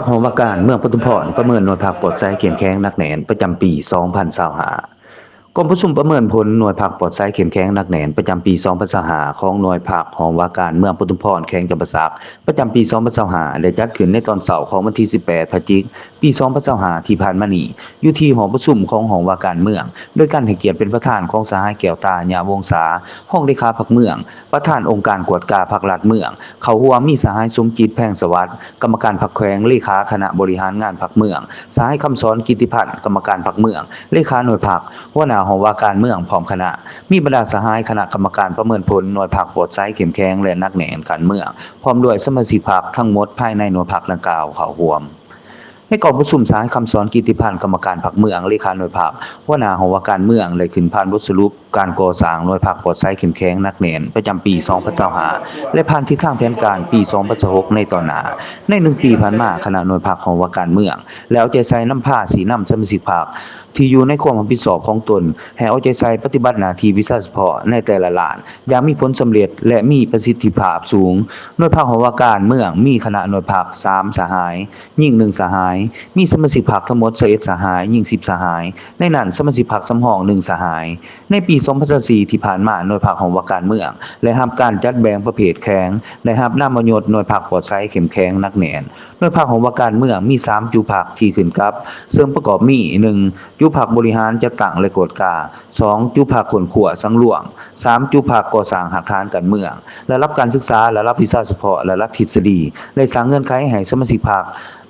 ຫ້ອງວ່າການເມືອງປະທຸມພອນປະເມີນໜ່ວຍພັກປອດໃສເຂັ້ມແຂງໜັກແໜ້ນປະຈຳປີສອງພັນຊາວຫ້າ. ກອງປະຊຸມປະເມີນຜົນໜ່ວຍພັກປອດໃສເຂັ້ມແຂງໜັກແໜ້ນປະຈຳປີສອງພັນຊາວຫ້າ ຂອງໜ່ວຍພັກຫ້ອງວ່າການເມືອງປະທຸມພອນ ແຂວງຈຳປາສັກ ປະຈຳປີສອງພັນຊາວຫ້າ ໄດ້ຈັດຂຶ້ນໃນຕອນເຊົ້າຂອງວັນທີສິບແປດ ພະຈິກ ປີສອງພັນຊາວຫ້າ ທີ່ຜ່ານມານີ້ ຢູ່ທີ່ຫໍປະຊຸມຂອງຫ້ອງວ່າການເມືອງ ໂດຍການໃຫ້ກຽດເປັນປະທານຂອງສະຫາຍ ແກ້ວຕາ ຍະວົງສາ ຮອງເລຂາພັກເມືອງ, ປະທານອົງການກວດກາພັກລັດເມືອງ, ເຂົ້າຮ່ວມມີສະຫາຍ ສົມຈິດ ແພງສະຫວັດ ກຳມະການພັກແຂວງ ເລຂາຄະນະບໍລິຫານງານພັກເມືອງ, ສະຫາຍ ຄຳສອນ ກິດຕິພັນ ກຳມະການພັກເມືອງ ເລຂາໜ່ວຍພັກ ຫົວໜ້າຫ້ອງວ່າການເມືອງ ພ້ອມຄະນະ, ມີບັນດາສະຫາຍຄະນະກຳມະການປະເມີນຜົນໜ່ວຍພັກປອດໃສເຂັ້ມແຂງ ແລະ ໜັກແໜ້ນຂັ້ນເມືອງ ພ້ອມດ້ວຍສະມາຊິກພັກທັງໝົດພາຍໃນໜ່ວຍພັກດັ່ງກ່າວເຂົ້າຮ່ວມ. ໃນກອງປະຊຸມ ສະຫາຍ ຄຳສອນ ກິດຕິພັນ ກຳມະການພັກເມືອງ ເລຂາໜ່ວຍພັກ ຫົວໜ້າຫ້ອງວ່າການເມືອງ ໄດ້ຂຶ້ນຜ່ານບົດສະຫຼຸບການກໍ່ສ້າງໜ່ວຍພັກປອດໃສເຂັ້ມແຂງໜັກແໜ້ນປະຈຳປີສອງພັນຊາວຫ້າ ແລະ ຜ່ານທິດທາງແຜນການປີສອງພັນຊາວຫົກໃນຕໍ່ໜ້າ. ໃນໜຶ່ງປີຜ່ານມາ, ຄະນະໜ່ວຍພັກຫ້ອງວ່າການເມືອງ ແລະ ເອົາໃຈໃສ່ນຳພາຊີ້ນຳສະມາຊິກພັກ ທີ່ຢູ່ໃນຄວາມຮັບຜິດຊອບຂອງຕົນ ໃຫ້ເອົາໃຈໃສ່ປະຕິບັດໜ້າທີ່ວິຊາສະເພາະໃນແຕ່ລະດ້ານຢ່າງມີຜົນສຳເລັດ ແລະ ມີປະສິດທິພາບສູງ. ໜ່ວຍພັກຫ້ອງວ່າການເມືອງມີຄະນະໜ່ວຍພັກສາມສະຫາຍ, ຍິງໜຶ່ງສະຫາຍ, ມີສະມາຊິກພັກທັງໝົດຊາວເອັດສະຫາຍ, ຍິງສິບສະຫາຍ, ໃນນັ້ນສະມາຊິກພັກສຳຮອງໜຶ່ງສະຫາຍ. ໃນປີສອງພັນຊາວສີ່ທີ່ຜ່ານມາ, ໜ່ວຍພັກຫ້ອງວ່າການເມືອງໄດ້ຮັບການຈັດແບ່ງປະເພດແຂງ, ໄດ້ຮັບນາມມະຍົດໜ່ວຍພັກປອດໃສເຂັ້ມແຂງໜັກແໜ້ນ. ໜ່ວຍພັກຫ້ອງວ່າການເມືອງມີສາມຈຸພັກທີ່ຂຶ້ນກັບ, ເຊິ່ງປະກອບມີ ໜຶ່ງ ຈຸພັກບໍລິຫານ, ຈັດຕັ້ງ ແລະ ກວດກາ, ສອງ ຈຸພັກຄົ້ນຄວ້າສັງລວມ, ສາມ ຈຸພັກກໍ່ສ້າງຮາກຖານການເມືອງ, ລະດັບການສຶກສາ, ລະດັບວິຊາສະເພາະ, ລະດັບທິດສະດີ ໄດ້ສ້າງເງື່ອນໄຂໃຫ້ສະມາຊິກພັກ,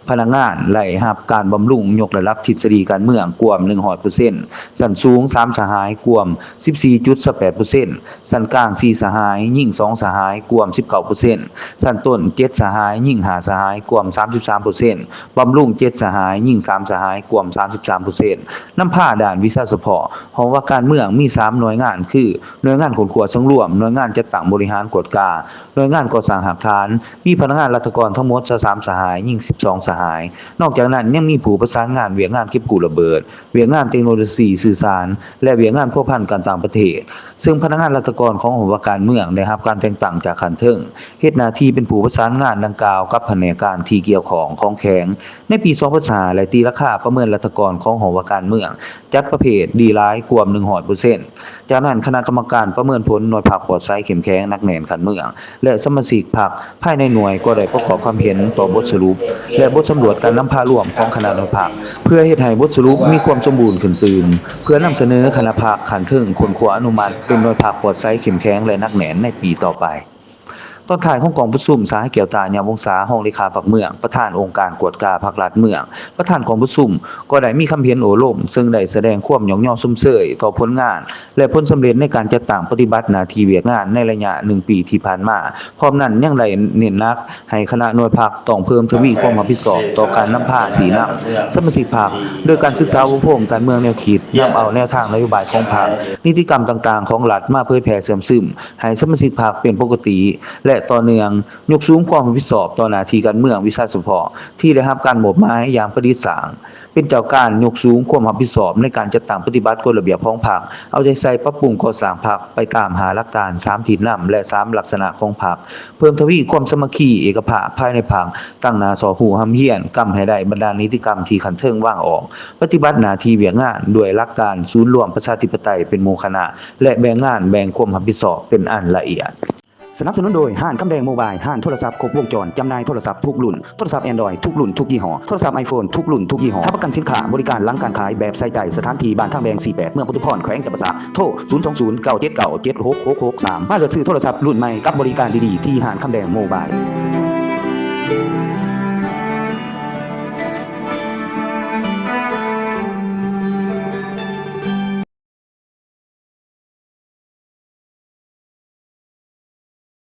ພະນັກງານໄດ້ຮັບການບຳລຸງຍົກລະດັບທິດສະດີການເມືອງກວມໜຶ່ງຮ້ອຍເປີເຊັນ, ຊັ້ນສູງສາມສະຫາຍກວມສິບສີ່ຈຸດສອງແປດເປີເຊັນ, ຊັ້ນກາງສີ່ສະຫາຍ, ຍິງສອງສະຫາຍ, ກວມສິບເກົ້າເປີເຊັນ, ຊັ້ນຕົ້ນເຈັດສະຫາຍ, ຍິງຫ້າສະຫາຍ, ກວມສາມສິບສາມເປີເຊັນ, ບຳລຸງເຈັດສະຫາຍ, ຍິງສາມສະຫາຍ, ກວມສາມສິບສາມເປີເຊັນ. ນຳພາດ້ານວິຊາສະເພາະ, ຫ້ອງວ່າການເມືອງມີສາມໜ່ວຍງານຄື ໜ່ວຍງານຄົ້ນຄວ້າສັງລວມ, ໜ່ວຍງານຈັດຕັ້ງບໍລິຫານກວດກາ, ໜ່ວຍງານກໍ່ສ້າງຮາກຖານ, ມີພະນັກງານລັດຖະກອນທັງໝົດຊາວສາມສະຫາຍ, ຍິງສິບສອງສະຫາຍ. ນອກຈາກນັ້ນຍັງມີຜູ້ປະສານງານວຽກງານເກັບກູ້ລະເບີດ, ວຽກງານເຕັກໂນໂລຊີສື່ສານ ແລະ ວຽກງານພົວພັນການຕ່າງປະເທດ, ເຊິ່ງພະນັກງານລັດຖະກອນຂອງຫ້ອງວ່າການເມືອງໄດ້ຮັບການແຕ່ງຕັ້ງຈາກຂັ້ນເທິງ, ເຮັດໜ້າທີ່ເປັນຜູ້ປະສານງານດັ່ງກ່າວກັບພະແນກການທີ່ກ່ຽວຂ້ອງຂອງແຂວງ. ໃນປີສອງພັນຫ້າ ໄດ້ຕີລາຄາປະເມີນລັດຖະກອນຂອງຫ້ອງວ່າການເມືອງ ຈັດປະເພດດີຫຼາຍກວມໜຶ່ງຮ້ອຍເປີເຊັນ. ຈາກນັ້ນ, ຄະນະກຳມະການປະເມີນຜົນໜ່ວຍພັກປອດໃສເຂັ້ມແຂງໜັກແໜ້ນຂັ້ນເມືອງ ແລະ ສະມາຊິກພັກພາຍໃນໜ່ວຍກໍໄດ້ປະກອບຄຳເຫັນຕໍ່ບົດສະຫຼຸບ ແລະ ບົດສຳຫຼວດການນຳພາລວມຂອງຄະນະໜ່ວຍພັກ ເພື່ອເຮັດໃຫ້ບົດສະຫຼຸບມີຄວາມສົມບູນຂຶ້ນຕື່ມ, ເພື່ອນຳສະເໜີຄະນະພັກຂັ້ນເທິງຄົ້ນຄວ້າອະນຸມັດເປັນໜ່ວຍພັກປອດໃສເຂັ້ມແຂງ ແລະ ໜັກແໜ້ນໃນປີຕໍ່ໄປ. ຕອນທ້າຍຂອງກອງປະຊຸມ, ສະຫາຍ ແກ້ວຕາ ຍາວົງສາ ຮອງເລຂາພັກເມືອງ, ປະທານອົງການກວດກາພັກລັດເມືອງ, ປະທານກອງປະຊຸມ ກໍໄດ້ມີຄຳເຫັນໂອ້ລົມ, ເຊິ່ງໄດ້ສະແດງຄວາມຍ້ອງຍໍຊົມເຊີຍຕໍ່ຜົນງານ ແລະ ຜົນສຳເລັດໃນການຈັດຕັ້ງປະຕິບັດໜ້າທີ່ວຽກງານໃນໄລຍະໜຶ່ງປີທີ່ຜ່ານມາ. ພ້ອມນັ້ນຍັງໄດ້ເນັ້ນໜັກໃຫ້ຄະນະໜ່ວຍພັກຕ້ອງເພີ່ມທະວີຄວາມຮັບຜິດຊອບຕໍ່ການນຳພາຊີ້ນຳສະມາຊິກພັກ ໂດຍການສຶກສາອົບຮົມການເມືອງແນວຄິດ, ນຳເອົາແນວທາງນະໂຍບາຍຂອງພັກ, ນິຕິກຳຕ່າງໆຂອງລັດມາເຜີຍແຜ່ເຊື່ອມຊຶມ ໃຫ້ສະມາຊິກພັກເປັນປົກກະຕິ ແລະ ຕໍ່ເນື່ອງ, ຍົກສູງຄວາມຮັບຜິດຊອບຕໍ່ໜ້າທີ່ການເມືອງວິຊາສະເພາະທີ່ໄດ້ຮັບການມອບໝາຍຢ່າງປະດິດສ້າງ, ເປັນເຈົ້າການຍົກສູງຄວາມຮັບຜິດຊອບໃນການຈັດຕັ້ງປະຕິບັດກົດລະບຽບຂອງພັກ, ເອົາໃຈໃສ່ປັບປຸງກໍ່ສ້າງພັກໄປຕາມຫ້າຫຼັກການ, ສາມທິດນຳ ແລະ ສາມລັກສະນະຂອງພັກ, ເພີ່ມທະວີຄວາມສາມັກຄີເອກະພາບພາຍໃນພັກ, ຕັ້ງໜ້າຊອກຮູ້ຮ່ຳຮຽນ, ກຳໃຫ້ໄດ້ບັນດານິຕິກຳທີ່ຂັ້ນເທິງວາງອອກ, ປະຕິບັດໜ້າທີ່ວຽກງານດ້ວຍຫຼັກການສູນລວມປະຊາທິປະໄຕເປັນໝູ່ຄະນະ ແລະ ແບ່ງງານແບ່ງຄວາມຮັບຜິດຊອບເປັນອັນລະອຽດ. ສະໜັບສະໜູນໂດຍ ຮ້ານຄຳແດງໂມບາຍ, ຮ້ານໂທລະສັບຄົບວົງຈອນ, ຈຳໜ່າຍໂທລະສັບທຸກລຸ້ນ, ໂທລະສັບ Android ທຸກລຸ້ນທຸກຍີ່ຫໍ້, ໂທລະສັບ iPhone ທຸກລຸ້ນທຸກຍີ່ຫໍ້, ຮັບປະກັນສິນຄ້າ, ບໍລິການຫຼັງການຂາຍແບບໃສ່ໃຈ, ສະຖານທີ່ ບ້ານທາງແບງ ສີ່ແປດ ເມືອງປະທຸມພອນ ແຂວງຈຳປາສັກ, ໂທ ສູນສອງສູນ ເກົ້າເຈັດເກົ້າ ເຈັດຫົກຫົກຫົກສາມ. ມາເລືອກຊື້ໂທລະສັບລຸ້ນໃໝ່ກັບບໍລິການດີໆ ທີ່ຮ້ານຄຳແດງໂມບາຍ.